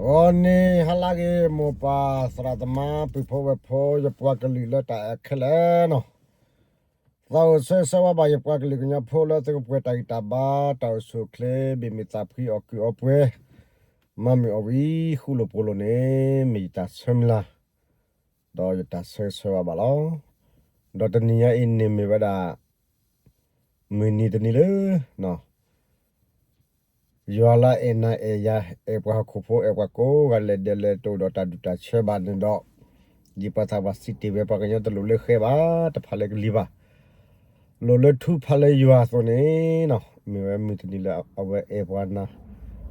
ဂီၤနံၤဟါလၢအဂ့ၤ မိၢ်ပၢ်သရၣ်သမါ ပုၢ်ဖိဝဲၢ်ဖိ ယပှၤကလုာ်လၢတၢ်အဲၣ်ခဲလၢာ်နီၤ, သးအိၣ်ဆၢဂ့ၤဆၢဝါဘၣ်ယပှၤကလုာ်ကညီဖိလၢသုကပှဲၤတၢ်ဂံၢ်တၢ်ဘါ တၢ်အိၣ်ဆူၣ်အိၣ်ချ့ ဘ့ၣ်မုာ်သးဖှံအီၣ်ကုာ်အီပှဲၤ မၤမုာ်အီၣ်ဝံၤ ဃူလိာ်ဖိးလိာ်န့ၣ် မ့ၢ်ယတၢ်ဆၢမုၢ်လၢ် ဒီးယတၢ်ဆၢဂ့ၤဆၢဝါဘၣ်လီၤ. ဒီးတနံၤညါအံၤန့ၣ်မ့ၢ်ဝဲဒၣ် မုၢ်နံၤတနံၤလၢ ယွၤလၢအအဲၣ်နၤအဲၣ်ယၤ အဲၣ်ပှၤဟီၣ်ခိၣ်ဖိ အဲၣ်ပှၤကိးဂၤဒဲး လဲၤတအိၣ်ဒီးတၢ်ဒူၣ်တၢ်ဆၢဘၣ်န့ၣ်ဒီး ဒ်ပှၤသးပှၢ်စံးတ့ၢ်ဝဲ ပှၤကညီတလိၣ်လၢဃဲဘၣ် တဖးလၢကလံၤဘၣ်, လိၣ်လၢထူဖးလၢယွၤအသိးန့ၣ်နီၤ, မ့ၢ်ဝဲမုၢ်တနံၤလၢအဝဲအဲၣ်ပှၤနၤ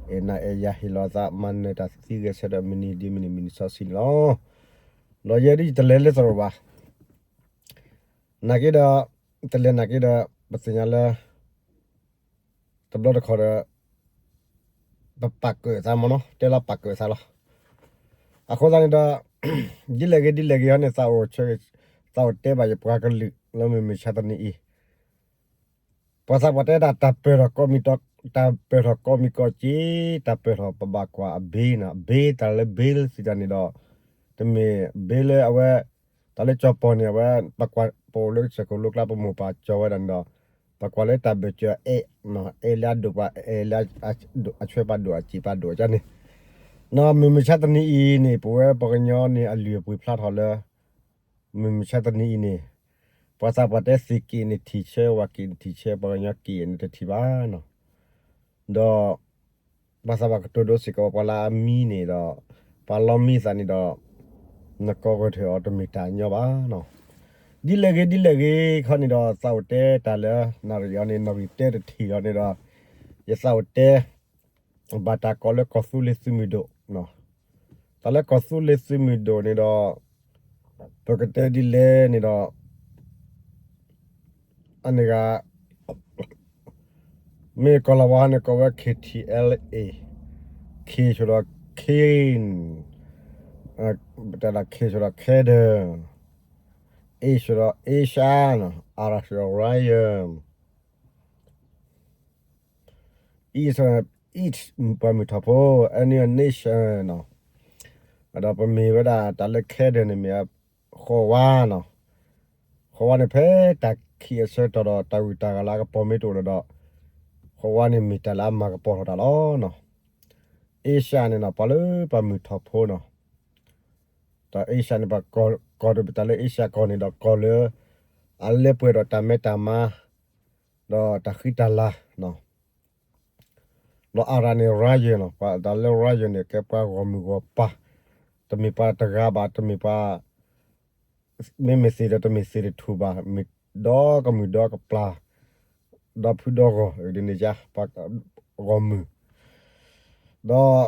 အဲၣ်နၤအဲၣ်ယၤ ဟ့ၣ်လီၤအသး မၤနၢၤတၢ်သံဂဲၤဆၢထၢၣ် မုၢ်နံၤဒ်မုၢ်နံၤ မုၢ်နံၤစီဆှံန့ၣ်လီၤ. ဒီးယဲဒ်ယတလဲၤလၢသရိာ်ဘၣ် နာ်က့ဒီး တလဲၤနာ်က့ဒီး ပသ့ၣ်ညါလၢ တဘျီတခီၣ်ဒီး ပပာ်ကၢၣ်သးမ့ၢ်နီၤ တဲလီၤပာ်ကၢၣ်သးလီၤ. အဃိသတးန့ၣ်ဒီး ဒ်လဲၣ်ဂ့ၤဒ်လဲၣ်ဂ့ၤဟီန့ၣ် သးအိၣ်ဆၢ သးအိၣ်တဲဘၣ်ယပှၤကလုာ် လၢမုၢ်မဆါတနံၤအံၤ ပှၤသးပှၢ်တဲဒၣ် တၢ်ပၢၢ်ထီၣ်ကိးမံၤ တၢ်ပၢၢ်ထီၣ်ကိးမံၤကိးက့ တၢ်ပၢၢ်ထီၣ်ပဘၣ်ကွၢ်အဘ့နီၤ ဘ့ တၢ်လၢဘ့လၢသံတၢ်န့ၣ်ဒီး တမ့ၢ်ဘ့လၢအဝဲ တၢ်လၢကၠီၤပီၢ်န့ၣ် အဝဲ ပကွၢ်ပအိၣ်လၢကစၢၢ်ခိၣ်လိကျါ ပမိၢ်ပၢ်ကၠီၤဝဲဒၣ်န့ၣ်ဒီး ပကွၢ်လၢတၢ်ဘၢၣ်စၢၤအဲၣ် အဲၣ်လၢအဒိၣ်ပှၤ အဲၣ်လၢအဆွဲပှၤဒိၣ်အစံၣ်ပှၤဒိၣ်အကန့ၣ် နီၤ မုၢ်မဆါတနံၤအံၤန့ၣ် ပဝဲပှၤကညီန့ၣ် အလုၢ်အပှ့ၤဖျါထီၣ်လၢ မုၢ်မဆါတနံၤအံၤန့ၣ် ပှၤသးပှၢ်တဲသ့ၣ်က့ၤန့ၣ်ထံၣ်ဆၢ ဝၤက့ၤန့ၣ်ထံၣ်ဆၢ ပှၤကညီက့ၤန့ၣ်တထံၣ်ဘၣ်နီၤ ဒီး ပှၤသးပှၢ်ကတိၤဒိစ့ၢ်ကီး ပှၤလၢအမံန့ၣ်ဒီး ပှၤလီမံသးန့ၣ်ဒီး နကိးဂၢၢ်ထၢၣ်အီၤတမ့ၢ်တၢ်ညီဘၣ်နီၤ ဒ်လဲၣ်ဂ့ၤဒ်လဲၣ်ဂ့ၤခီန့ၣ်ဒီး သးအိၣ်တဲတၢ်လၢ နၣ်ရံၣ်အံၤန့ၣ် နၣ်ရံၣ်တဲတထံၣ်အီၤန့ၣ်ဒီး ယသးအိၣ်တဲ ဘၣ်တၢ်ကိးလၢကီၢ်သူလ့ၤသုးမုၢ်ဒိၣ်နီၤ တၢ်လၢကီၢ်သူလ့ၤသုးမုၢ်ဒိၣ်န့ၣ်ဒီး ပကတဲဒ်လဲၣ်န့ၣ်ဒီး အန့ၣ်ဂၤ မ့ၢ်ကီၢ်လၤဝါန့ၣ် ကိးဝဲ K T L A, K ဆိဒီး K, တၢ်ဒၣ် K ဆိဒီး Kadar, A ဆိဒီး Asia, R ဆိဒီး Ryan, E ဆိဒီး East ပှၤမုၢ်ထီၣ်ဖိ, N န့ၣ် Nation နီၤ, ဒီးပမ့ၢ်ဝဲဒၣ်တၢ်လၢ Kadar န့ၣ်မ့ၢ် ဃီဝါနီၤ, ဃီဝါန့ၣ် ဖဲတၢ်ခံးအဆၢကတီၢ်ဒီး တၢ်ဂုၤတၢ်ဂၤလၢအကပီၤမ့ၢ်တအိၣ်လၢၤဒီး ဃီဝါန့ၣ်မ့ၢ်တၢ်လၢအမၤကပီၤထီၣ်တၢ်လီၤနီၤ. Asia န့ၣ်နီၤ ပှၤလၢပှၤမုၢ်ထီၣ်ဖိနီၤ, ဒီး Asia န့ၣ် ပှၤကိးတၢ်လၢ Asia ကီၢ်န့ၣ်ဒီး ကီၢ်လၢ အလဲၤပှဲၤဒီးတၢ်မဲတၢ်မါ ဒီးတၢ်ဃံတၢ်လၤနီၤ. ဒီး R န့ၣ် Ryan နီၤ, တၢ်လၢ Ryan န့ၣ် ကဲပှၤဂီၢ်မုၢ်ဂီၢ်ပၢ်, တမ့ၢ်ပှၤတဂၤဘၣ်, တမ့ၢ်ပှၤ မ့မ့ၢ်သ့ၣ်ဒီးတမ့ၢ်သ့ၣ်တထူၣ်ဘၣ်, မ့ၢ်ဒီကမုၢ်ဒီကပျၢ်, ဒီဖုဒီဂီၢ် ဒ်န့ၣ်ယါ ပှၤဂီၢ်မုၢ်, ဒီး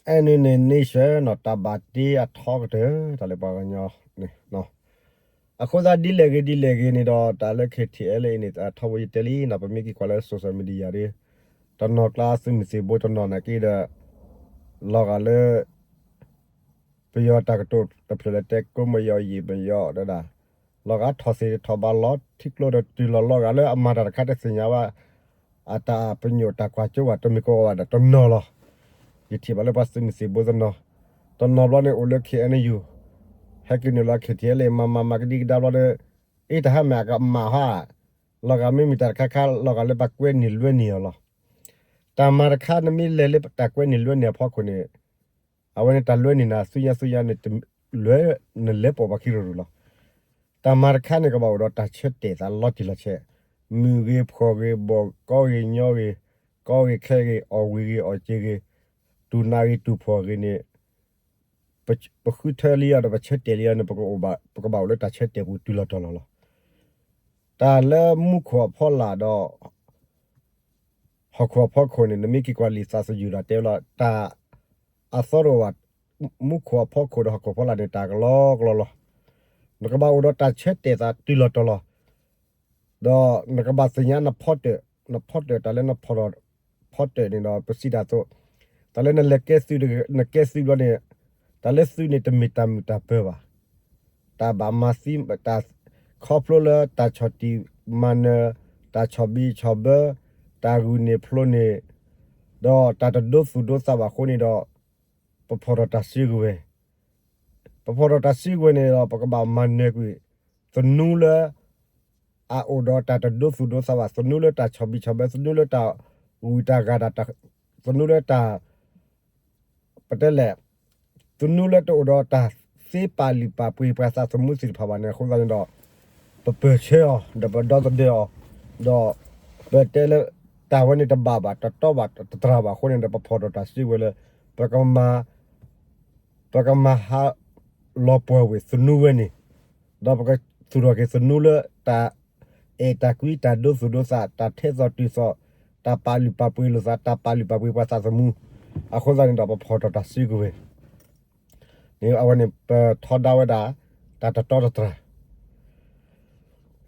N န့ၣ် Nation နီၤ, တၢ်ဘၣ်တ့အထီကတၢၢ် တၢ်လၢပှၤကညီန့ၣ် အဃိသတးဒ်လဲၣ်ဂ့ၤဒ်လဲၣ်ဂ့ၤန့ၣ်ဒီး တၢ်လၢ K T L A အံၤန့ၣ် ထီဘိယတဲလံနီၤ, ပမ့ၢ်က့ၤကွၢ်လၢ social media ဒီး တနီၤကျါသုးမုၢ်သံၣ်ဘိတနီၤနာ်က့ဒီး လီၤဂာ်လၢ ပယီၤတၢ်ကတိၤတဖျၢၣ်လၢတဲ ကိးမယီၤယံာ်မယီၤဒၣ်, လီၤဂာ်ထီၣ်သ့ၣ်ထီၣ်ဘးလီၤထံကျိဒီးတုၤလီၤ လီၤဂာ်လၢအမၤတၢ်တခါတသ့ၣ်ညါဘၣ် အတၢ်ပညိၣ်တၢ်ကွၢ်စိဘၣ် တမ့ၢ်ကိးဂၤဘၣ်ဒီးတနီၤလီၤ. ယထံၣ်ဘၣ်လၢပှၤသုးမုၢ်သံၣ်ဘိတနီၤ, တနီၤဘျီန့ၣ်အိၣ်လၢ K N U ဟဲက့ၤနုာ်လီၤ K T L A မၤမၤမၤကဒံကဒါဘျီဒီး အ့ တၢ်ဟါမ့ၢ်အကမၣ်ဟါ, လီၤဂာ်မ့မ့ၢ်တၢ်တခါခါ လီၤဂာ်လၢပှၤကွဲနုာ်လွဲနုာ်အီၤလီၤ. တၢ်မၤတခါ နမ့ၢ်လဲၤလၢတၢ်ကွဲနုာ်လွဲနုာ်အဖီခိၣ်န့ၣ် အဝဲန့ၣ်တၢ်လွဲနုာ်နၤ သူညါသူညါန့ၣ် လဲၤပိာ်ပှၤခံရူၢ်ရူၢ်လီၤ. တၢ်မၤတခါန့ၣ် ကဘၣ်အိၣ်ဒီးတၢ်ဆၢတဲာ်သးလီၤတံၢ်လီၤဆဲး, မုၢ်ဂ့ၤဖှီၣ်ဂ့ၤ ဘီၣ်ကီဂ့ၤညီဂ့ၤ, ကီဂ့ၤခဲဂ့ၤ အီၣ်ဝံၤဂ့ၤအီၣ်စ့ဂ့ၤ, တူၢ်နးဂ့ၤတူၢ်ဖှီၣ်ဂ့ၤန့ၣ် ပဃုထၢလံအီၤဒီး ပဆၢတဲာ်လံအီၤန့ၣ် ပကဘၣ်အိၣ်လၢတၢ်ဆၢတဲာ်ပူၤတုၤလီၤတီၤလီၤလီၤ. တၢ်လၢမူခိၣ်အဖီလာ်ဒီး ဟီၣ်ခိၣ်အဖီခိၣ်န့ၣ် နမ့ၢ်က့ၤကွၢ်လံာ်သးသယုၢ်ဒီးတဲဝဲလီၤ, တၢ်အသီတအိၣ်ဘၣ်, မူခိၣ်အဖီခိၣ်ဒီးဟီၣ်ခိၣ်ဖီလာ်န့ၣ် တၢ်ကလီကလီလီၤ. နကဘၣ်အိၣ်ဒီးတၢ်ဆၢတဲာ်သးတုၤလီၤတီၤလီၤ, ဒီးနကဘၣ်သ့ၣ်ညါနဖီတၢၣ်, နဖီတၢၣ် တၢ်လၢနဖီတၢၣ်န့ၣ်ဒီး ပစံးတၢ်အသိး, တၢ်လၢနလဲၤကဲသုး, နကဲသုးဘျီန့ၣ်, တၢ်လၢသုးန့ၣ် တမ့ၢ်တၢ်မုာ်တၢ်ပၢၤဘၣ်. တၢ်ဘၣ်မၤသံ, တၢ်ခီဖျိလၢတၢ်ဆီၣ်တံၢ်မၤနၢၤ, တၢ်ဆီၣ်ဘံၣ်ဆီၣ်ဘၢ, တၢ်ဂုာ်န့ၢ်ဖျိန့ၢ်, ဒီးတၢ်တဒိသူၣ်ဒိသးဘၣ်အဃိန့ၣ်ဒီး ပဖီၣ်ထီၣ်တၢ်စုကဝဲၤ, ပဖီၣ်ထီၣ်တၢ်စုကဝဲၤန့ၣ်ဒီး ပကဘၣ်မၤနၢၤကွံာ် သနူလၢ အအိၣ်ဒီးတၢ်တဒိသူၣ်ဒိသးဘၣ်, သနူလၢတၢ်ဆီၣ်ဘံၣ်ဆီၣ်ဘၢ, သနူလၢတၢ်ဂုၤတၢ်ဂၤ, သနူလၢတၢ် ပတဲလဲၣ်, သနူလၢတအိၣ်ဒီးတၢ်သ့ပာ်လုၢ်ပာ်ပှ့ၤပှၤသးသမူသ့ၣ်တဖၣ်ဘၣ်န့ၣ် အဃိသတးန့ၣ်ဒီး ပပၢၢ်ဆၢအီၤ ဒီးပဒီသဒၢအီၤ, ဒီးပတဲလၢ တၢ်ဝဲန့ၣ်တဘၣ်ဘၣ်, တတီဘၣ်, တတြၢ်ဘၣ်အဃိန့ၣ်ဒီး ပဖီၣ်ထီၣ်တၢ်စုကဝဲၤလၢ ပကမၤ ပကမၤဟးလီၤပှီၢ်ဝဲသနူဝဲန့ၣ်, ဒီးပကသူၣ်ထီၣ်က့ၤသနူလၢတၢ်အဲၣ်တၢ်ကွံ တၢ်ဒိသူၣ်ဒိသး တၢ်ထဲသိးတုၤသိး တၢ်ပာ်လုၢ်ပာ်ပှ့ၤလိာ်သး တၢ်ပာ်လုၢ်ပာ်ပှ့ၤပှၤသးသမူ, အဃိသတးန့ၣ်ဒီး ပဖီၣ်ထီၣ်တၢ်စုကဝဲၤ န့ၣ် အဝဲန့ၣ် ပထီဒါဝဲဒၣ် တၢ်တတီတတြၢ် တဘျီ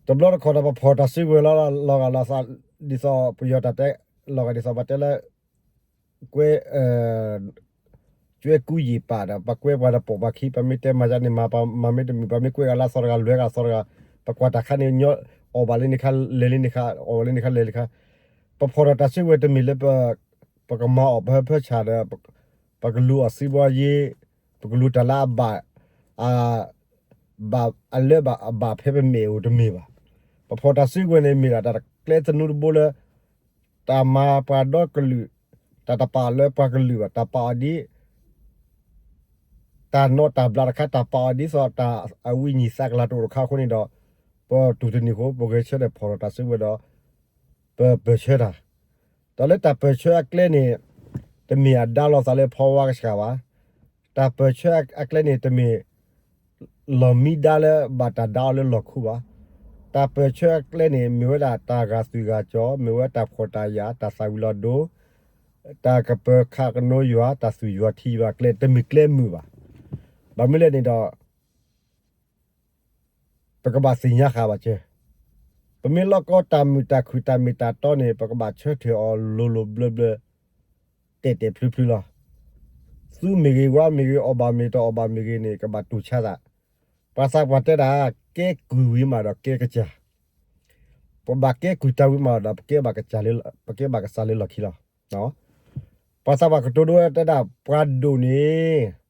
တခီၣ်ဒီး ပဖီၣ်တၢ်စုကဝဲၤလီၤ လီၤဂာ်လီၤသး ဒ်သိးပယီၤတၢ်တဲ လီၤဂာ်ဒ်သိးပတဲလၢ ကွဲ ကၠွဲကူယံာ်ပာ်ဒီး ပကွဲပှၤတပိာ်ပှၤခံ ပမ့ၢ်တဲမၤယါန့ၣ် မၤပမၤမ့ၢ်တမုာ် ပမ့ၢ်ကွဲဂၤလၢအသီတဂၤ လွဲဂၤအသီတဂၤ ပကွၢ်တၢ်ခါန့ၣ် ညီအီၣ်ဘၣ်လၢန့ၣ်ခါ လဲၤလၢန့ၣ်ခါ အီၣ်ဘၣ်လၢန့ၣ်ခါ လဲၤလၢခါ ပဖီၣ်ထီၣ်တၢ်စုကဝဲၤတမ့ၢ်လၢ ပကမၤအီၣ်ပဟၢဖၢဆၣ်ဒီး ပကလူၤအီၣ်စံးဘီယ့ ပကလူၤတၢ်လၢအဘၣ် ဘၣ်အလၢအဘၣ်ဖဲပမဲာ်အိၣ်တမ့ၢ်ဘၣ်. ပဖီၣ်တၢ်စုကဝဲၤန့ၣ် မ့ၢ်ဒၣ်တၢ်ကျဲသနူတဘိလၢ တၢ်မၤပှၤဒီကလုာ် တၢ်တပာ်အီၤလၢပှၤကလုာ်ဘၣ် တၢ်ပာ်အီၤဒ် တၢ်နီၣ်တၢ်ဘျးတခါ တၢ်ပာ်အီၤဒ်သိးတၢ်အဝံၤညံၣ်သးကလၤတအိၣ်တခါအဃိန့ၣ်ဒီး ပတူၢ်တန့ၢ်အဃိ ပဂဲၤဆၢထၢၣ်ဖီၣ်ထီၣ်တၢ်စုကဝဲၤဒီး ပပၢၢ်ဆၢတၢ် တၢ်လၢတၢ်ပၢၢ်ဆၢအကျဲန့ၣ် တမ့ၢ်အဒါလီၤသးလၢဖီဝါကဆှၣ်ဘၣ်. တၢ်ပၢၢ်ဆၢအကျဲန့ၣ် တမ့ၢ် လီၢ်မံဒါလၢဘၣ်တၢ်ဒါအီၤလၢလီၢ်ခူဘၣ်. တၢ်ပၢၢ်ဆၢအကျဲန့ၣ် မ့ၢ်ဝဲဒၣ်တၢ်ဂာ်သွံၣ်ဂာ်စီၤ မ့ၢ်ဝဲတၢ်ဖှီၣ်တၢ်ယာ် တၢ်သၣ်ဝံၤလီၤဒိ တၢ်ကပၢၤခးကနိယွၤ တၢ်သူၣ်ယွၤထံယွၤကျဲ တမ့ၢ်ကျဲမုာ်ဘၣ်. ဘၣ်မနုၤလဲၣ်န့ၣ်ဒီး ပကဘၣ်သ့ၣ်ညါဃာ်ဘၣ်စၢၤ ပမ့ၢ်လိၣ်ကီတၢ်မုာ်တၢ်ခုၣ်တၢ်မ့ၢ်တၢ်တီန့ၣ် ပကဘၣ်ဆၢထၢၣ်အီၤလိၤလိၤဘျၢဘျၢ တဲာ်တဲာ်ဖျုးဖျုးလီၤ. သူမ့ၢ်ဂ့ၤ ဝါမ့ၢ်ဂ့ၤ အီၣ်ဘၣ်မ့ၢ်တအီၣ်ဘၣ်မ့ၢ်ဂ့ၤန့ၣ် ကဘၣ်တူၢ်ဆါသး. ပှၤသးပှၢ်တဲဒၣ် ကဲကုၢ်ဝံၤမးဒီးကဲကစၢ်, ပဘၣ်ကဲကုၢ်တၢ်ဝံၤမးဒီး ပကဲဘၣ်ကစၢ်လၢ ပကဲဘၣ်ကစၢ်လၢလီၢ်ခံလီၤ. ပှၤသးပှၢ်ကတိၤဒိဝဲတဲဒၣ် ပှၤဒိၣ်န့ၣ်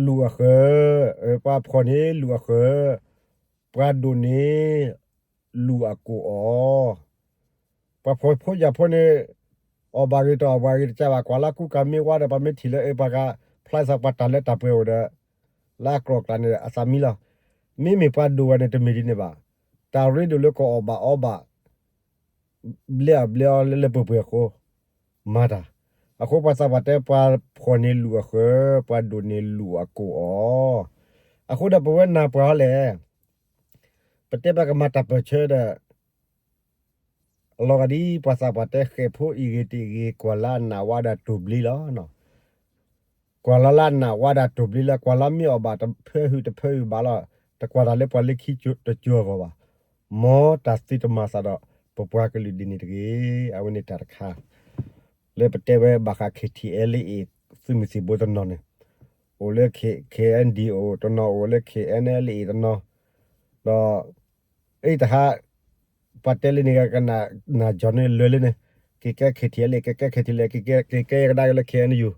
လူၤအဃၢၤ, ပှၤဖှီၣ်န့ၣ်လူၤအဃၢၤ, ပှၤဒိၣ်န့ၣ် လူၤအကိာ်အီၤ. ပှၤဖှီၣ်ဖိယာ်ဖိန့ၣ် အီၣ်ဘၣ်ဂ့ၤတအီၣ်ဘၣ်ဂ့ၤတကးဘၣ် ကွၢ်လၢကူကၤမ့ၢ်ဝါဒီး ပှၤမ့ၢ်ထံၣ်လၢအပှၤကဖျါသး ပှၤတၢ်လၢတၢ်ပှဲၤအိၣ်ဒီး လၢအကျိၤအကျဲန့ၣ် အသးမံလီၤ. မ့မ့ၢ်ပှၤဒိၣ်ဝဲန့ၣ် တမ့ၢ်ဒ်န့ၣ်ဘၣ်. တၢ်ရ့ဒိၣ်လၢကအီၣ်ဘၣ်အီဘၣ် ဘျဲအီၤဘျဲအီၤလၢလၢပှဲၤပှဲၤအဃိ မၤတၢ်. အဃိပှၤသးပှၢ်တဲ ပှၤဖှီၣ်န့ၣ်လူၤအဃၢၤ, ပှၤဒိၣ်န့ၣ်လူၤအကိာ်အီၤ. အဃိဒီးပဝဲနၢ်ပှၢ်အီၤလဲၣ်, ပတဲပကမၤတၢ်ပၢၢ်ဆၢဒီး အလီၤဂာ်ဒ်ပှၤသးပှၢ်တဲ ဃဲၣ်ဖိအံၤဂ့ၤတံၤဂ့ၤ ကွၢ်လၢအနးဝါဒၣ်တိၢ်ဘျ့လီၤ. ကွၢ်လၢလၢအနးဝါဒၣ်တိၢ်ဘျ့လၢ ကွၢ်လၢမ့ၢ်အီၣ်ဘၣ်တဖၢဟုၣ်တဖၢဟုၣ်ဘၣ်လီၤ. တကွၢ်တၢ်လၢပှၤလၢခံတစိၤအဂီၢ်ဘၣ်. မ်တၢ်သုတမၤသးဒီး ပပှၤကလုာ်ဒ်န့ၣ်တဂ့ၤ. အဝဲန့ၣ်တၢ်တခါ လၢပတဲဝဲဘၣ်ဃး ခ့ၣ်ထံၣ်အဲလ်အ့ၣ် သုးမုၢ်သံၣ်ဘိတနီၤန့ၣ် အိၣ်လၢ ခ့ၣ်အဲၣ်ဒံၣ်အိၣ်တနီၤ အိၣ်လၢ ခ့ၣ်အဲၣ်အဲလ်အ့ၣ်တနီၤ ဒီး အံၤတဟါ ပှၤတဲလၢန့ၣ် ကနၣ်ကၠီၤန့ၣ်လၢာ်လၢန့ၣ် က့ၤကဲ ခ့ၣ်ထံၣ်အဲလ်အ့ၣ် က့ၤကဲ ခ့ၣ်ထံၣ်အဲလ်အ့ၣ် က့ၤကဲ က့ၤကဲယကဒါက့ၤလၢ ခ့ၣ်အဲၣ်ယူၣ်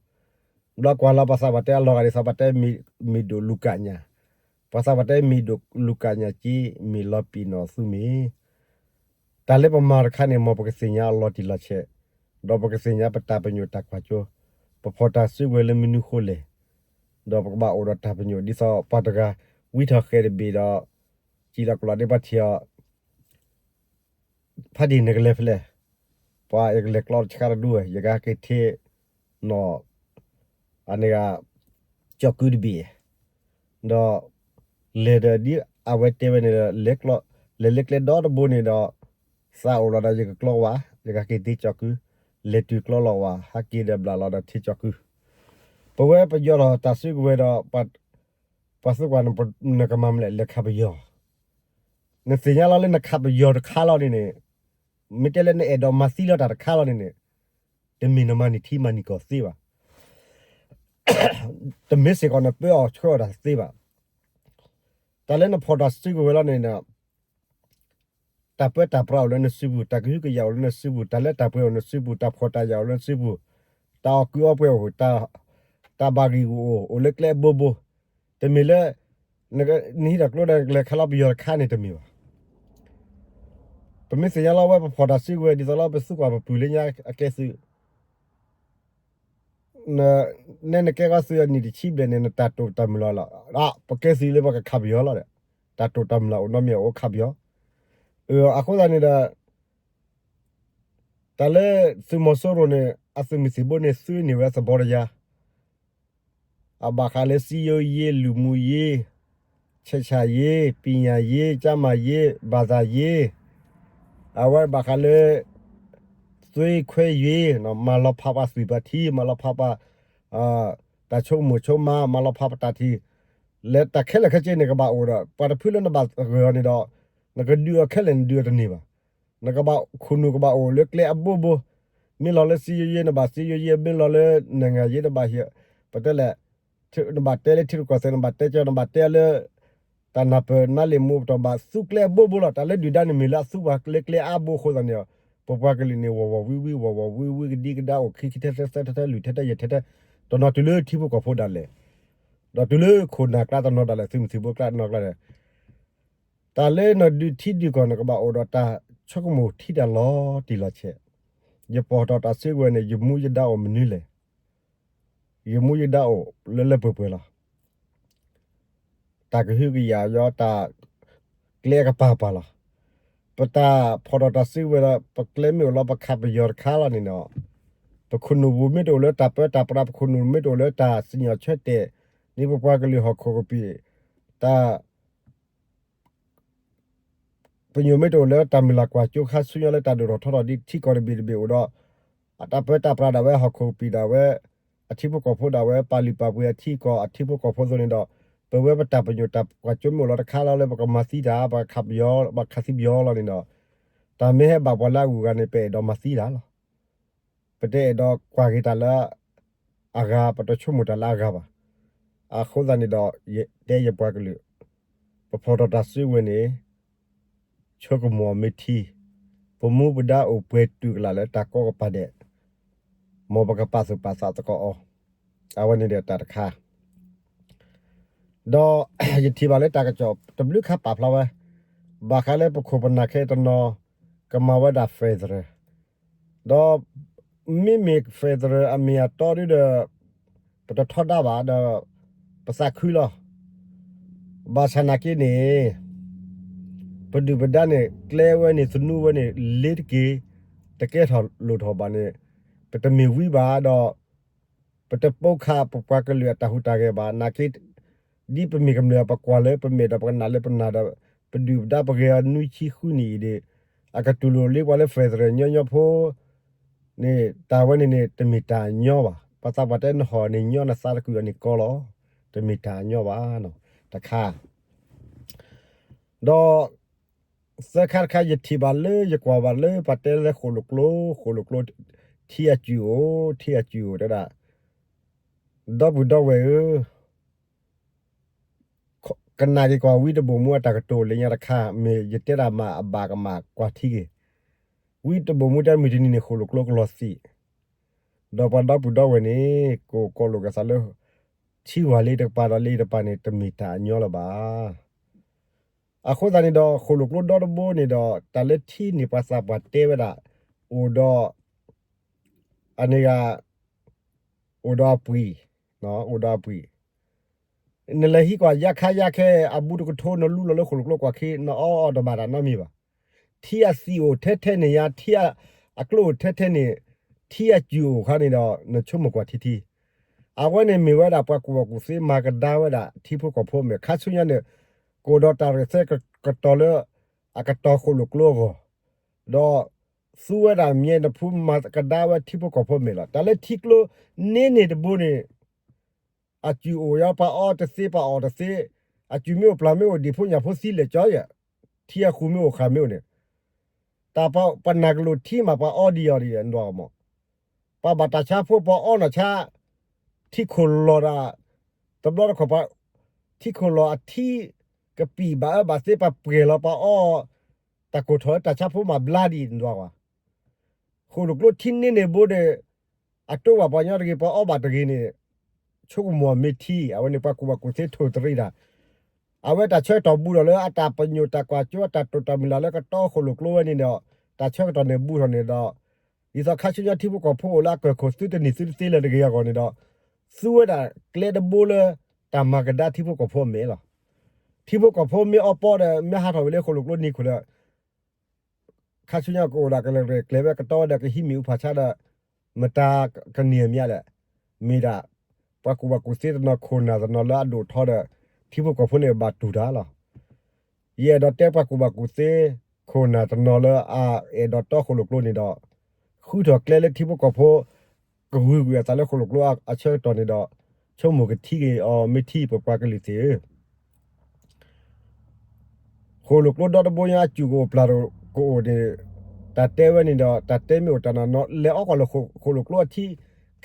ဘျီကွၢ်လီၤပှၤသးပှၢ်တဲအလီၤဂာ်ဒ်သိး ပှၤတဲမ့ၢ်ဒိၣ်လူၤကၣ်ညၣ်, ပှၤသးပှၢ်တဲမ့ၢ်ဒိၣ်လူၤကၣ်ညၣ်က့ မ့ၢ်လီၤပံာ်နီၣ်သုမ့ၢ် တၢ်လၢပမၤတခါန့ၣ် မ်ပကသ့ၣ်ညါအလီၤတံၢ်လီၤဆဲး, ဒီးပကသ့ၣ်ညါပတၢ်ပညိၣ်တၢ်ကွၢ်စိ, ပဖီၣ်တၢ်စုကဝဲၤလၢမနုၤဃိလဲၣ်, ဒီးပကဘၣ်အိၣ်ဒီးတၢ်ပညိၣ် ဒ်သိးပှၤတဂၤ ဝံထီၣ်ဃဲၤတဘ့ၣ်ဒီး စံၣ်လီၤကလီၤဒ်ပှၤထံၣ်အီၤ ဖးဒံၣ်နကလဲၤဖဲလဲၣ်, ပှၤယကလဲၤကျီတဆှါတဒူဝဲ ယကဟဲက့ၤထံၣ်နီၢ် အန့ၣ်ဂၤ ကၠီၣ်ကုတဘ့ၣ်, ဒီး လဲၤဒီးဒ်အဝဲတဲဝဲန့ၣ်ဒီး လဲၤကျီ လဲၤလၢကျဲဒီတဘိန့ၣ်ဒီး သးအိၣ်လီၤဒီးယကကျီဝဲ, ယကဟဲက့ၤထံၣ်ကၠီၣ်ကု, လဲၤတုၤကျီလီၤဝဲ ဟဲက့ၤဒီးဘျးလီၤဒီးထံၣ်ကၠီၣ်ကု, ပဝဲပယီၤဒီးတၢ်စုကဝဲၤဒီး ပှၤသးပှၢ် နကမၤမနုၤလဲၣ် လဲၤခးပယီၤ နသ့ၣ်ညါလီၤလၢနခးပယီၤတခါလီၤန့ၣ်န့ၣ်, မ့ၢ်တဲလၢနအဲၣ်ဒိးမၤသံလီၤတၢ်တခါလီၤန့ၣ်န့ၣ်, တမ့ၢ်နမၤန့ၢ်ထံမၤန့ၢ်ကီၢ်သ့ဘၣ်. တမ့ၢ်စ့ၢ်ကီးနပၢအီၤဆှၢအီၤတၢ်သ့ဘၣ်. တၢ်လၢနဖီၣ်တၢ်စုကဝဲၤလီၤန့ၣ်ဒီး တၢ်ပၢတၢ်ပြးအိၣ်လၢနစုပူၤ, တၢ်ကဟုကယာ်အိၣ်လၢနစုပူၤ, တၢ်လၢတၢ်ပှဲၤအိၣ်နစုပူၤ, တၢ်ဖှီၣ်တၢ်ယာ်အိၣ်လၢနစုပူၤ, တၢ်အီၣ်ကုၢ်အီပှဲၤအိၣ်, တၢ်ဘၣ်ဂံၢ်ဂူာ်အိၣ်, အိၣ်လၢကျဲအဘိဘိ, တမ့ၢ်လၢ နဟံးထီၣ်ကျိဒီးနကလဲၤခးလီၤပယီၤတခါန့ၣ်တမ့ၢ်ဘၣ်. ပမ့ၢ်သ့ၣ်ညါလီၤဝဲ ပဖီၣ်တၢ်စုကဝဲၤ ဒ်သိးလီၤ ပသူကွၢ်ပပုၢ်လၢညါအကဲသုး နဲနကဲကီသုးအနံၣ်တဆံဘျဲၣ်န့ၣ် နတၢ်တိာ်တၢ်မုၢ်လၢ်လီၤ. ပကဲသုးလၢပကခးပယီၤလီၤဒီး တၢ်တိာ်တၢ်မုၢ်လၢ်အိၣ်နီတမံၤအိၣ်ခးပယီၤ. အဃိသတးန့ၣ်ဒီး တၢ်လၢသုးမီၤစိရိၤန့ၣ် အသုးမုၢ်သံၣ်ဘိန့ၣ် သုးန့ၢ်ဝဲသဘီတယါ အဘၣ်ဃးလၢ စည်းရုံးရေး, လူမှုရေး, ဆက်ဆံရေး, ပညာရေး, ကျန်းမာရေး, ဘာသာရေး, အဝဲဘၣ်ဃးလၢ သွေးခွဲရေး, မၤလီၤဖးပှၤသွံၣ်ပှၤထံ, မၤလီၤဖးပှၤ တၢ်ဆိကမိၣ်ဆိကမး, မၤလီၤဖးပတၢ်ထံၣ်, လၢတၢ်ခဲလၢာ်ခဲဆ့န့ၣ် ကဘၣ်အိၣ်ဒီး ပှၤတဖုလၢနဘၣ်ဂၢၢ်အီၤန့ၣ်ဒီး နကဒုးအီၤခဲလၢာ်န့ၣ် ဒုးအီၤတန့ၢ်ဘၣ်. နကဘၣ်ခိၣ်နူာ်ကဘၣ်အိၣ်လၢကျဲအဘိဘိ, မ့ၢ်လီၤလၢ စည်းရုံးရေး နဘၣ် စည်းရုံးရေး, မ့ၢ်လီၤလၢ နိုင်ငံရေး နဘၣ်ဟ့ၣ်, ပတဲလဲၣ် နဘၣ်တဲလၢထံရူၢ်ကီၢ်သဲး နဘၣ်တဲလၢ တၢ်နၢ်ပၢၢ်နါလ့ၣ်မူပတီၢ် ဘၣ်သူကျဲအဘိဘိလီၤ. တၢ်လၢဒုၣ်ဒါန့ၣ်မ့ၢ်လၢအသူပှၤလၢကျဲအါဘိအဃိသတးန့ၣ်ဒီး ပပှၤကလုာ်န့ၣ် ဝီၢ်ဝီၢ်ဝံဝံ, ဝီၢ်ဝီၢ်ဝံဝံ, ကဒံကဒါအိၣ်ခံခံထဲထဲသၢသၢထဲထဲလွံၢ်ထဲထဲယဲၢ်ထဲထဲ, တနီၤတုၤလၢထံဖိကီၢ်ဖိဒၣ်လဲာ်, ဒီးတုၤလၢခိၣ်နၢ်ကျါတနီၤဒၣ်လဲာ်, သုးမုၢ်သံၣ်ဘိကျါတနီၤကျါန့ၣ် တၢ်လၢနဒုးထံဒုးကီၢ်န့ၣ် ကဘၣ်အိၣ်ဒီးတၢ်ဆိကမိၣ်ထံတၢ်လီၤတံၢ်လီၤဆဲး. ယဖီၣ်ထီၣ်တၢ်စုကဝဲၤန့ၣ် ယမူယဒါအိၣ်မနုၤလဲၣ်. ယမူယဒါအိၣ်လၢလၢပှဲၤပှဲၤလီၤ. တၢ်ကဟုကယာ်ယီၤ တၢ်ကျဲအကပၤပၤလီၤ. ပတၢ်ဖီၣ်ထီၣ်တၢ်စုကဝဲၤဒီး ပကျဲမ့ၢ်အိၣ်လီၤ ပခးပယီၤတခါလီၤန့ၣ်ဒီး ပခိၣ်နူာ်ပူၤမ့ၢ်တအိၣ်လၢတၢ်ပၢတၢ်ပြး, ပခိၣ်နူာ်မ့ၢ်တအိၣ်လၢတၢ်စံၣ်ညီၣ်ဆၢတဲာ်န့ၣ် ပပှၤကလုာ်ဟီၣ်ခိၣ်ကပံာ် တၢ် ပညိၣ်မ့ၢ်တအိၣ်လၢတၢ်မုၢ်လၢ်ကွၢ်စိခါဆူညါလၢတၢ်ဒိၣ်ထီၣ်ထီထီၣ်ဒ်ထံကီၢ်တဘ့ၣ်တဘ့ၣ်အိၣ်ဒီး အတၢ်ပၢတၢ်ပြးဒၣ်ဝဲ ဟီၣ်ခိၣ်ကပံာ်ဒၣ်ဝဲ အထံဖိကီၢ်ဖိဒၣ်ဝဲ ပာ်လုၢ်ပာ်ပှ့ၤအထံကီၢ် အထံဖိကီၢ်ဖိအသိးန့ၣ်ဒီး ပဝဲပတၢ်ပညိၣ်တၢ်ကွၢ်စိမ့ၢ်အိၣ်လီၤတခါလီၤလၢပကမၤသံတၢ် ပခးပယီၤ ပခးသံပယီၤလီၤန့ၣ်ဒီး တၢ်မ့ၢ်ဟဲဘၣ်ပှၤလၢအဂုၤအဂၤန့ၣ် ပအဲၣ်ဒိးမၤသံတၢ်လီၤ. ပတအဲၣ်ဒိးကွၢ်က့ၤတၢ်လၢ အဂၤ ပတဆိကမိၣ်တၢ်လၢအဂၤဘၣ်. အဃိသတးန့ၣ်ဒီး ယတဲယပှၤကလုာ် ပဖီၣ်ထီၣ်တၢ်စုကဝဲၤန့ၣ် ဆိကမိၣ်အီၤမ့ၢ်ထံ, ပမူပဒါအိၣ်ပှဲၤတုၤကလာ်လၢတၢ်ကီကပၤဒဲး, မ်ပကပာ်သူၣ်ပာ်သးသကိးအီၤ, အဝဲန့ၣ်ဒီးတၢ်တခါ ဒီးယထံၣ်ဘၣ်လၢတၢ်ကစီၣ်တဘျုးခါပာ်ဖျါဝဲ ဘၣ်ဃးလၢပခိၣ်ပနၢ်ခဲအံၤတနီၤ ကမၤဝဲဒၣ် federal ဒီး မ့မ့ၢ် federal အမ့ၢ်အတီဒ်ဒီး ပတထီဒါဘၣ်ဒီး ပသးခုလီၤ. ဘၣ်ဆၣ်နာ်က့န့ၣ် ပဒုၣ်ပဒါန့ၣ် ကျဲဝဲန့ၣ် သနူဝဲန့ၣ် လ့တက့ၢ် တကဲထီၣ်လိၣ်ထီၣ်ဘၣ်န့ၣ် ပတမ့ၢ်ဝံဘၣ်ဒီး ပတပိာ်ခးပပှၤကလုာ်အတၢ်ဟူးတၢ်ဂဲၤဘၣ်. နာ်က့ ဒ်ပမ့ၢ်ကမျၢၢ်ပကွၢ်လၢပမဲာ်ဒီးပကနၣ်လၢပနၢ်ဒီး ပဒုၣ်ပဒါပဂဲၤအီၤနွံဆံဃုနံၣ်အံၤဒီး အကတူၢ်လိာ်လံပှၤလၢ federal ညီညီဖိ န့ၣ် တၢ်ဝဲန့ၣ်န့ၣ် တမ့ၢ်တၢ်အညီဘၣ်. ပှၤသးပှၢ်တဲနဟီၣ်န့ၣ်ညီ နသးတကုာ်အီၤန့ၣ်ကီလီၤ. တမ့ၢ်တၢ်အညီဘၣ်. တခါ ဒီး သၢခါတခါ ယထံၣ်ဘၣ်လၢယကွၢ်ဘၣ်လၢပှၤတဲလၢဃိၣ်လိာ်ကျိ ဃိၣ်လိာ်ကျိ ထံအစုၣ်အိၣ် ထံအစုၣ်အိၣ်တဲဒၣ် ဒီပုၢ်ဒီဝဲၢ်ဧၢ ကနၣ်က့ၤကွၢ်ဝံတဘိၣ်မူအတၢ်ကတိၤလၢညါတခါ မ့ၢ်ယတဲဒၣ်မးအဘၣ်ကမၣ်ကွၢ်ထံက့ၤ ဝံတဘိၣ်မူတဲမုၢ်တနံၤန့ၣ် ဃိၣ်လိာ်ကျိကလီၤသံး ဒီးပှၤဒီပုၢ်ဒီဝဲၢ်န့ၣ် ကကိးလိာ်က့ၤသးလၢ ထံဝၢ်လၢတကပၤဒီးလၢတကပၤန့ၣ် တမ့ၢ်တၢ်အညီလၢၤဘၣ်. အဃိသတးန့ၣ်ဒီး ဃိၣ်လိာ်ကျိဒီတဘိန့ၣ်ဒီး တၢ်လၢထံန့ၣ်ပှၤသးပှၢ်တဲဝဲဒၣ် အိၣ်ဒီး အန့ၣ်ဂၤ အိၣ်ဒီးအပှံာ်, အိၣ်ဒီးအပှံာ် နလဲၤဟံးကွၢ်ယါခါယါခဲ အဘူးတကထိ နလူလီၤလၢဃိၣ်လိာ်ကျိကွၢ်ခံ နအီအီၤတဘၣ်တၢ်နီတမံၤဘၣ်. ထံအသံးအိၣ်ထဲထဲန့ၣ်ညါ ထံအကျိအိၣ်ထဲထဲန့ၣ် ထံအစုၣ်အိၣ်ခါန့ၣ်ဒီး နဆိကမိၣ်ကွၢ်ထံထံ အဝဲန့ၣ်မ့ၢ်ဝဲဒၣ်ပှၤကူၣ်ဘၣ်ကူၣ်သ့မၤကဒါဝဲဒၣ်ထံဖိကီၢ်ဖိမဲာ် ခါဆူညါန့ၣ် ကအိၣ်ဒီးတၢ်ရဲၣ်သဲကတီၤလၢ အကတီၤဃိၣ်လိာ်ကျိအဂီၢ် ဒီးသူဝဲဒၣ်မၠဲနဖူမၤကဒါဝဲထံဖိကီၢ်ဖိမဲာ်လီၤ. တၢ်လၢထံကျိန့ၣ်န့ၣ်တဘိန့ၣ် အစုၣ်အိၣ်ယါ ပှၤအီတသ့ ပှၤအီၣ်တသ့, အစုၣ်မ့ၢ်အိၣ်ပျၢ်မ့ၢ်အိၣ်ဒံးဖိညၣ်ဖိသံလဲၣ်ကၠီယဲၢ်, ထံအဃူမ့ၢ်အိၣ်ဃာ်မ့ၢ်အိၣ်န့ၣ်, တၢ်ပှၤပနၢ်ကလိာ်ထံမး ပှၤအီဒံးအီၤဒံး နဒွးမး, ပှၤဘၣ်တၢ်ဆါဖိ ပှၤအီနီၢ်ဆါ ထံခိၣ်လီၤဒၣ်, တဘျီတခီၣ်ပှၤ ထံခိၣ်လီၤအထံကပံာ်ဘၣ်အၢဘၣ်သ့ ပှၤပှဲၤလီၤ ပှၤအီ တၢ်ကိၢ်ထီၣ်လၢတၢ်ဆါဖိမၤဘျါဒံးန့ၣ်ဒွးကွၢ်, ဃိၣ်လိာ်ကျိထံန့ၢ်န့ၢ်ဘိဒီး အတိၢ်ဘၣ်ပှၤကညီတဂ့ၤ ပှၤအီၣ်ဘၣ်တဂ့ၤန့ၣ် ဆိကမိၣ်အီၤမ့ၢ်ထံ, အဝဲန့ၣ်ပှၤကူၣ်ဘၣ်ကူၣ်သ့ထိၣ်သရံးတၢ်, အဝဲတၢ်ဆၢကတီၢ်ဘူးထီၣ်လၢအတၢ်ပညိၣ်တၢ်ကွၢ်စိ အတၢ်တိာ်တၢ်မုၢ်လၢ်လၢကတီဃိၣ်လိာ်ကျိဝဲန့ၣ်ဒီး တၢ်ဆၢကတီၢ်န့ၣ်ဘူးထီၣ်န့ၣ်ဒီး ဒ်သိးခါဆူညါထံဖိကီၢ်ဖိအိၣ်လၢအကၢၢ်ခိၣ်သုတနံၤသုတသ့လၢၤတဂ့ၤအဂီၢ်န့ၣ်ဒီး သူဝဲဒၣ်ကျဲတဘိလၢ တၢ်မၤကဒါထံဖိကီၢ်ဖိအမဲာ်လီၤ. ထံဖိကီၢ်ဖိမ့ၢ်အီပီဒီး မ့ၢ်ဟးထီၣ်ဝံၤလၢဃိၣ်လိာ်ကျိနံၤခိၣ်ဒီး ခါဆူညါကအိၣ်ဒၣ်ကလဲာ်ကျဲဝဲကတီဝဲဒီးကဟံးမ့ၣ်အူဖးဆါဒီး မတၤကန့ၢ်အမံၤလဲၣ်, မ့ၢ်ဒၣ် ပှၤကူၣ်ဘၣ်ကူၣ်သ့တနီၤခိၣ်နၢ်တနီၤလၢအဒိၣ်ထီဒီး ထံဖိကီၢ်ဖိန့ၣ်ဘၣ်တူၢ်တၢ်လီၤ. ယအဲၣ်ဒိးတဲပှၤကူၣ်ဘၣ်ကူၣ်သ့ ခိၣ်နၢ်တနီၤလၢအအဲၣ်ဒိးတီဃိၣ်လိာ်ကျိန့ၣ်ဒီး ဃုထီၣ်ကျဲလၢထံဖိကီၢ်ဖိ ကဂုာ်ကွံာ်အသးလၢဃိၣ်လိာ်ကျိအဆၢကတီၢ်န့ၣ်ဒီး ဆိကမိၣ်ကထံၣ်က့ၤအီၤမ့ၢ်ထံ ပပှၤကလုာ်သ့ၣ်ဧၢ ဃိၣ်လိာ်ကျိဒီတဘိညါအစူၢ်ကအိၣ်ပျၢ်ကအိၣ်န့ၣ် တၢ်တဲဝဲန့ၣ်ဒီး တၢ်တဲမ့ၢ်အိၣ်တၢ်နီၢ်နီၢ် လဲၤအီကွၢ်လၢဃိၣ်လိာ်ကျိအထံ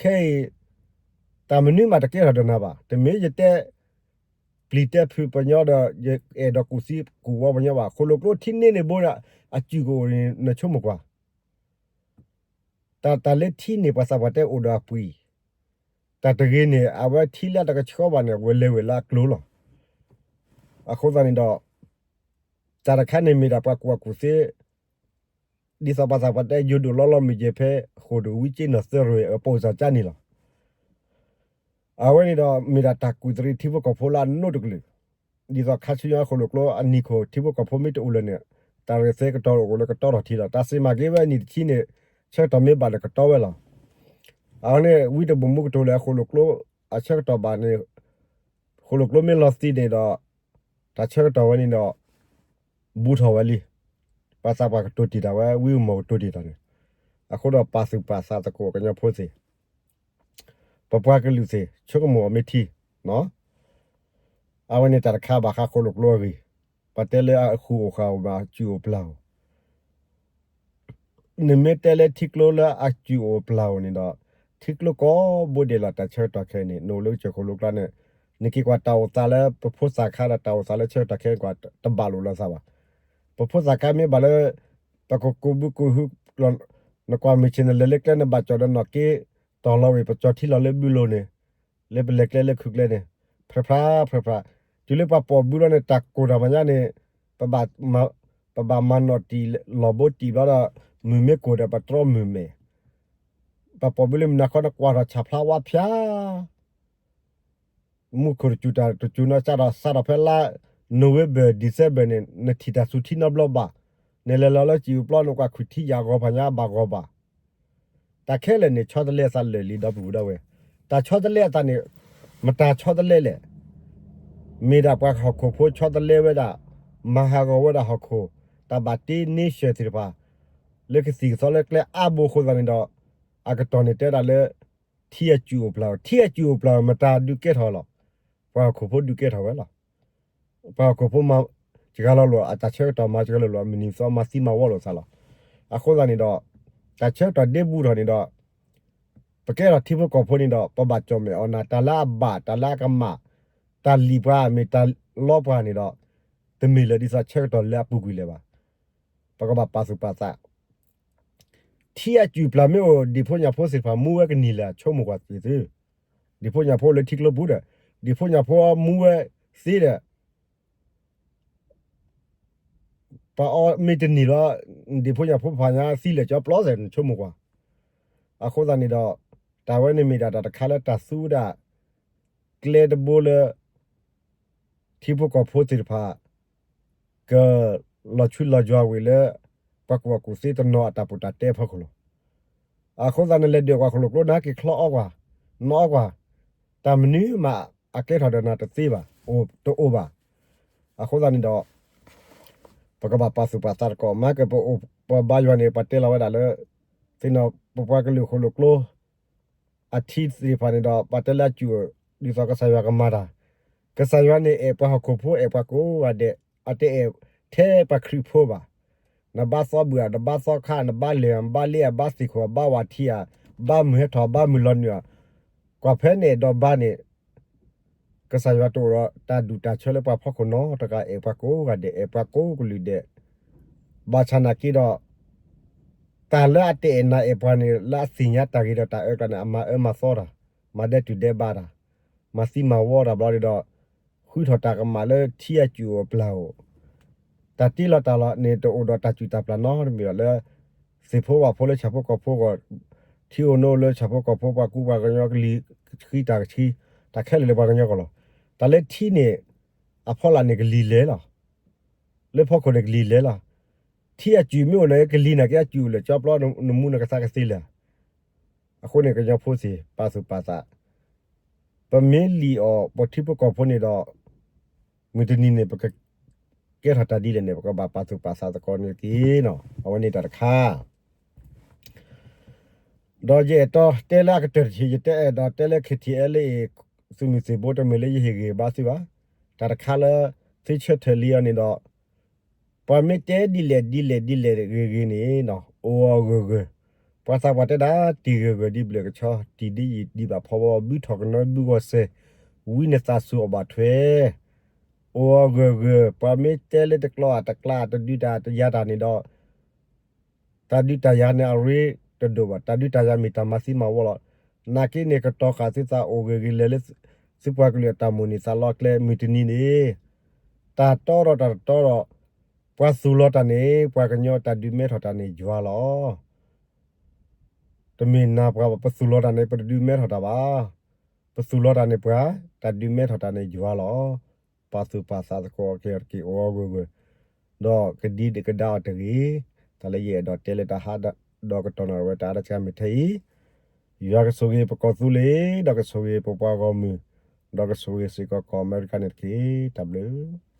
ခဲအံၤ တၢ်မနုၤမးတကဲထီၣ်ဒီးနၤဘၣ်. တမ့ၢ်ယတဲ ပျံၤတဲဖုးပှၤကညီဒီး ယအဲၣ်ဒိးကူၣ်သံကူၣ်ဝီပှၤကညီဘၣ်. ဃိၣ်လိာ်ကျိထံန့ၢ်န့ၢ်ဘိဒီး အစူၢ်ကအိၣ်န့ၣ် နဆိကမိၣ်ကွၢ် တၢ် တၢ်လၢထံန့ၣ် ပှၤသးပှၢ်တဲအိၣ်ဒီးအပှံာ်, တၢ်တဂ့ၤန့ၣ် အဝဲထံလၢတကဆှီဘၣ်န့ၣ် ဝဲလဲၤဝဲလၢအကျိၤလီၤ. အဃိသတးန့ၣ်ဒီး တၢ်တခါန့ၣ်မ့ၢ်ဒၣ်ပှၤကူၣ်ဘၣ်ကူၣ်သ့ ဒ်သိးပှၤသးပှၢ်တဲ ယိၤဒိၣ်လီလီမ့ၢ်ယဲၢ်ဖဲ ဃိၣ်ဒိၣ်ဝံကၠ့နီၢ်သၢရွဲၣ်အပိၢ်စၢ်ကၠၢန့ၣ်လီၤ. အဝဲန့ၣ်ဒီးမ့ၢ်ဒၣ်တၢ်ကူၣ်သရံးထံဖိကီၢ်ဖိလၢအနိးတကလုာ်, ဒ်သိးခါဆူညါဃိၣ်လိာ်ကျိအနံၤခိၣ် ထံဖိကီၢ်ဖိမ့ၢ်တအိၣ်လၢၤန့ၣ် တၢ်ရဲၣ်သဲကတီၤအိၣ်လၢကတီထီၣ်ထံလီၤ. တၢ်စံးမၤက့ၤဝဲအနံၤတဆံန့ၣ် ဆၢကတီၢ်မ့ၢ်ဘၣ်ဒီးကတီဝဲလီၤ. အဝဲန့ၣ် ဝံတဘိၣ်မူကတိၤလၢအဃိၣ်လိာ်ကျိ အဆၢကတီၢ်ဘၣ်န့ၣ် ဃိၣ်လိာ်ကျိမ့ၢ်လီၤသံးန့ၣ်ဒီး တၢ်ဆၢကတီၢ်ဝဲန့ၣ်ဒီး ဘူးထီၣ်ဝဲလံ. ပှၤသးပှၢ်ကတိၤတ့ၢ်တၢ်ဝဲ ဝံကမီၤကတိၤတ့ၢ်တၢ်န့ၣ် အဃိဒီးပာ်သူၣ်ပာ်သးသကိးကညီဖိသ့ၣ် ပပှၤကလုာ်သ့ၣ် ဆိကမိၣ်အီၤမ့ၢ်ထံ အဝဲန့ၣ်တၢ်တခါဘၣ်ဃးဃိၣ်လိာ်ကျိအဂ့ၢ်, ပှၤတဲလၢအဃူအိၣ်ဃာ်အိၣ်မး အစူၢ်အိၣ်ပျၢ်အိၣ် နမ့ၢ်တဲလၢထံကျိလၢအစူၢ်အိၣ်ပျၢ်အိၣ်န့ၣ်ဒီး ထံကျိကိးဘိဒဲးလီၤ တၢ်ဆၢကတီၢ်ခဲအံၤန့ၣ် နအိၣ်လၢကစၢၢ်ဃိၣ်လိာ်ကျိန့ၣ် နက့ၤကွၢ်တၢ်အိၣ်သးလၢပဖိသၣ်ခါဒီးတၢ်အိၣ်သးလၢဆၢကတီၢ်ခဲအံၤကွၢ် တဘၣ်လိာ်လိာ်သးဘၣ်. ပဖိသၣ်ခါမ့ၢ်ဘၣ်လၢ ပကကိးဘုကိးဟု နကွၢ်မုၢ်ဆ့ၣ်နလဲၤလၢကျဲနဘၣ်ကၠီၣ်ဒီးနီၣ်က့ တီၢ်လီၤဝံၤ ပကၠီၣ်ထံလီၤလၢဘုလိၤန့ၣ် လၢပလဲၤကျဲလၢခုကျဲန့ၣ် ဖျဲးဖျါဖျဲးဖျါ တုၤလၢပှၤပိာ်ဘုလီၤန့ၣ် တၢ်ကိၢ်တၢ်မဲာ်ညါန့ၣ် ပဘၣ်မၤနီၣ်တံၢ်လီၤဘိတံၢ်ဘျီဒီး မုၢ်မ့ၢ်ကိၢ်ဒီးပတြီမုၢ်မဲာ် ပှၤပိာ်ဘုလၢမုၢ်နၤခီနကွၢ်ထီၣ်ဆၣ်ဖျါဝါဖျါ မူခိၣ်တစူၢ်တၢ်တစူၢ်နီၤ စးထီၣ်စးထီၣ်ဖဲလါ November December န့ၣ် နထံၣ်တၢ်သူၣ်ထံနီတဘျီဘၣ်, နလဲၤလီၤလၢစံာ်ပျီ နကွၢ်ခုၣ်ထံယၣ်ဂီၤဖးညါဘၣ်ဂီၤဘၣ်. တၢ်ခဲလၢာ်န့ၣ် ဆီတလဲအသးလၢာ်လံ ဒီပုၢ်ဝဲၢ်, တၢ်ဆီတလဲအသးန့ၣ် မတၤဆီတလဲလဲၣ်. မ့ၢ်ဒၣ်ပှၤဟီၣ်ခိၣ်ဖိဆီတလဲဝဲဒၣ်, မၤဟးဂီၤဝဲဒၣ်ဟီၣ်ခိၣ်, တၢ်ဘၣ်တ့န့ဆၢၣ်သ့ၣ်တဖၣ် လၢကသံၣ်ကသီလၢကျဲအါဘိအဃိသတးန့ၣ်ဒီး အကတီၢ်န့ၣ်တဲဒၣ်လၢ ထံအစူၢ်အိၣ်ပျၢ်အိၣ်, ထံအစူၢ်အိၣ်ပျၢ်အိၣ် မတၤဒုးကဲထီၣ်လီၤ. ပှၤဟီၣ်ခိၣ်ဖိဒုးကဲထီၣ်ဝဲလီၤ. ပှၤဟီၣ်ခိၣ်ဖိမၤစှၤလီၤလိာ် အတၢ်ဆၢကတီၢ်မၤစှၤလီၤလိာ် မုၢ်နံၤမသီမၤသံမၤဝီလိာ်သးလီၤ. အဃိသတးန့ၣ်ဒီး တၢ်ဆၢကတီၢ်ဒ့ဘူးထီၣ်န့ၣ်ဒီး ပကဲထီၣ်ထံဖိကီၢ်ဖိန့ၣ်ဒီး ပဘၣ်ကၠီၣ်မဲာ်အီၤနၤ တၢ်လၢအဘၣ် တၢ်လၢအကမၣ်, တၢ်လံၣ်ပှၤမ့ၢ်တၢ်လီပှၤန့ၣ်ဒီး တမ့ၢ်လၢဒ်သိးဆၢကတီၢ်လၢအပူၤကွံာ်လၢၤဘၣ်. ပကဘၣ်ပာ်သူၣ်ပာ်သး ထံအစူၢ်ပျၢ်မ့ၢ်အိၣ်ဒံးဖိညၣ်ဖိသ့ၣ်တဖၣ်မူဝဲကနံၣ်လၢာ် ဆိကမိၣ်ကွၢ်သ့ၣ်သု, ဒံးဖိညၣ်ဖိလၢထံကျိပူၤဒီး ဒံးဖိညၣ်ဖိမူဝဲသ့ဒီး ပအီမ့ၢ်တန့ၢ်လီၤ ဒံးဖိညၣ်ဖိဖးညါသံလၢာ်ကၠီပျီသ့ၣ် နဆိကမိၣ်ကွၢ်. အဃိသတးန့ၣ်ဒီး တၢ်ဝဲန့ၣ်မ့ၢ်ဒၣ်တၢ်တခါလၢတၢ်သူဝဲဒၣ် ကျဲတဘိလၢ ထံဖိကီၢ်ဖိသ့ၣ်တဖၣ် ကလီၤဆူလီၤယွၤဝံၤလၢ ပှၤကူၣ်ဘၣ်ကူၣ်သ့တနီၤအတၢ်ပူၤတၢ်တဲအဖီခိၣ်လီၤ. အဃိသတးန့ၣ်လဲၤဒုးကွၢ်ဃိၣ်လိာ်ကျိနၤက့ၤချီအီကွၢ်, နီၣ်အီကွၢ်, တၢ်မနုၤမးအကဲထီၣ်ဒီးနၤတသ့ဘၣ်, တအိၣ်ဘၣ်. အဃိသတးန့ၣ်ဒီး ပကဘၣ်ပာ်သူၣ်ပာ်သးသကိး မၤကပအိၣ်ပဘါယွၤန့ၣ် ပှၤတဲလီၤဝဲဒၣ်လၢ သ့ၣ်နီၣ်ပပှၤကလုာ်ဃိၣ်လိာ်ကျိ အထံသ့ၣ်တဖၣ်န့ၣ်ဒီး ပှၤတဲလၢအစူၢ် ဒ်သိးကစၢ်ယွၤကမၤတၢ်, ကစၢ်ယွၤန့ၣ်အဲၣ်ပှၤဟီၣ်ခိၣ်ဖိ အဲၣ်ပှၤကိးဂၤဒဲး, အတအဲၣ်ထဲပှၤခရံာ်ဖိဘၣ်. နဘါသီဘုၣ်ဧါ, နဘါသီခါ, နဘါလဲၢ်ဧါ, နဘါလ့ဧါ, ဘါသ့ၣ်ခိၣ်ဧါ, ဘါဝၤထံဧါ, ဘါမုၢ်ဟဲထီၣ်, ဘါမုၢ်လီၤနုာ်ဧါ, ကွၢ်ဖဲနအဲၣ်ဒိးဘါန့ၣ် ကစၢ်ယွၤတအိၣ်ဒီးတၢ်ဒူၣ်တၢ်ဆၢလၢပှၤဖီခိၣ်နီတဂၤ, အဲၣ်ပှၤကိးဂၤဒဲး, အဲၣ်ပှၤကိးကလုာ်ဒဲး. ဘၣ်ဆၣ်နာ်က့ဒီး တၢ်လၢအတအဲၣ်နၤအဲၣ်ပှၤန့ၣ် လၢအသ့ၣ်ညါတၢ်ဂ့ၤဒီးတၢ်အၢကျါန့ၣ် အမၤအၢမၤသီတၢ်, မၤဒဲတူၢ်ဒဲးဘးတၢ်, မၤသံမၤဝီတၢ်ဘျီဒီး ဃုထီၣ်တၢ်ကမၣ်လၢထံအစူၢ်အိၣ်ပျၢ်အိၣ်, တၢ်တ့လီၤတၢ်လီၤန့ၣ် တအိၣ်ဒီးတၢ်စူၢ်တၢ်ပျၢ်နီတမံၤဘၣ်လၢ သ့ၣ်ဖိဝၣ်ဖိလၢဆၣ်ဖိကီၢ်ဖိအဂီၢ်, ထံအိၣ်နိလၢဆၣ်ဖိကီၢ်ဖိ ပှၤကူပှၤကညီကလံၤဆှံတၢ်ကဆှံ, တၢ်ခဲလၢာ်လၢပှၤကညီကီၢ်လီၤ. တၢ်လၢထံန့ၣ် အဖီလာ်န့ၣ်ကလံၤလဲၤလီၤ. လၢဖီခိၣ်န့ၣ်ကလံၤလဲၤလီၤ. ထံအစူၢ်မ့ၢ်အိၣ်န့ၣ် ကလံၤနာ်က့အစူၢ်အိၣ်လၢာ် ကၠီပျီနမူနကသါကသ့လၢာ်. အဃိန့ၣ် ကညီဖိသ့ၣ် ပာ်သူၣ်ပာ်သး, ပမ့ၢ်လံၣ်အီၣ်ပှၤထံဖိကီၢ်ဖိန့ၣ်ဒီး မုၢ်တနံၤန့ၣ် ပကကဲထီၣ်တၢ်ဒ်လဲၣ်န့ၣ် ပကဘၣ်ပာ်သူၣ်ပာ်သးသကိးန့ၣ်တက့ၢ်နီၤ. အဝဲန့ၣ်တၢ်တခါ ဒီးယအဲၣ်ဒိးတဲလၢအကတၢၢ်တထံၣ် ယတဲအဲၣ်ဒိးတဲလၢ K T L A သုးမုၢ်သံၣ်ဘိ တမ့ၢ်လၢယဟ့ၣ်ဂ့ၤဘါသုဘၣ်. တၢ်တခါလၢ သုဆၢထၢၣ်လံအီၤန့ၣ်ဒီး ပှၤမ့ၢ်တဲဒ်လဲၣ်ဒ်လဲၣ်ဒ်လဲၣ်ဂ့ၤဂ့ၤန့ၣ် အိၣ်အီၤဂၢၢ်ဂၢၢ်, ပှၤသးပှၢ်တဲဒၣ် တံၢ်ဂၢၢ်ဂၢၢ်ဒ်ဘျၢၣ်ကဆီ တံၢ်ဒ်ယံာ်ဒ်ဘၣ်ဖီဘီ ဘုထီၣ်ကနီဘုဂီၤစဲၤ, ဝံနသးစူၤအီၣ်ဘၣ်ထွဲ အိၣ်အီၤဂၢၢ်ဂၢၢ်, ပှၤမ့ၢ်တဲလၢတကျီအတကျါ တဒုးတၢ်တယၤတၢ်န့ၣ်ဒီး တၢ်ဒုးတၢ်ယၤန့ၣ်အရ့တဒိၣ်ဘၣ်. တၢ်ဒုးတၢ်ယၤမ့ၢ်တၢ်မၤသံမၤဝီလီၤ. နာ်က့န့ၣ် ကတီၤဃာ်သုသးအိၣ်ဂ့ၤဂ့ၤလၢာ်လၢ သုပှၤကလုာ်အတၢ်မိၣ်န့ၢ်သးလီကျဲ မုၢ်တနံၤန့ၣ် တၢ်တီဒီးတၢ်တတီဒီး ပှၤသူၣ်လီၤတၢ်န့ၣ် ပှၤကညီတၢ်ဒုးမဲထီၣ်တၢ်န့ၣ်ယွၤလီၤ. တမ့ၢ်နၤပှၤဘၣ် ပသူၣ်လီၤတၢ်န့ၣ် ပတဒုးမဲထီၣ်တၢ်ဘၣ်. ပသူၣ်လီၤတၢ်န့ၣ်ပှၤ တၢ်ဒုးမဲထီၣ်တၢ်န့ၣ်ယွၤလီၤ. ပာ်သူၣ်ပာ်သးသကိးက့ၤအီၤတက့ၢ် အိၣ်အီၤဂၢၢ်ဂၢၢ်, ဒီးကဒံကဒါအီၤတဂ့ၤ. တၢ်လၢယအဲၣ်ဒိးတဲလၢတၢ်ဟးဒီးကတီၢ်နၢ်ဝဲတၢ်အါတက့ၢ်မ့ၢ်ထဲအံၤ, ယွၤကဆိၣ်ဂ့ၤပကီၢ်သူလ့ၤ, ဒီးကဆိၣ်ဂ့ၤပပှၤဂီၢ်မုၢ်, ဒီးကဆိၣ်ဂ့ၤစ့ၢ်ကီးကီၢ်အမဲရကၤန့ၣ်တက့ၢ်. တၢ်ဘျုး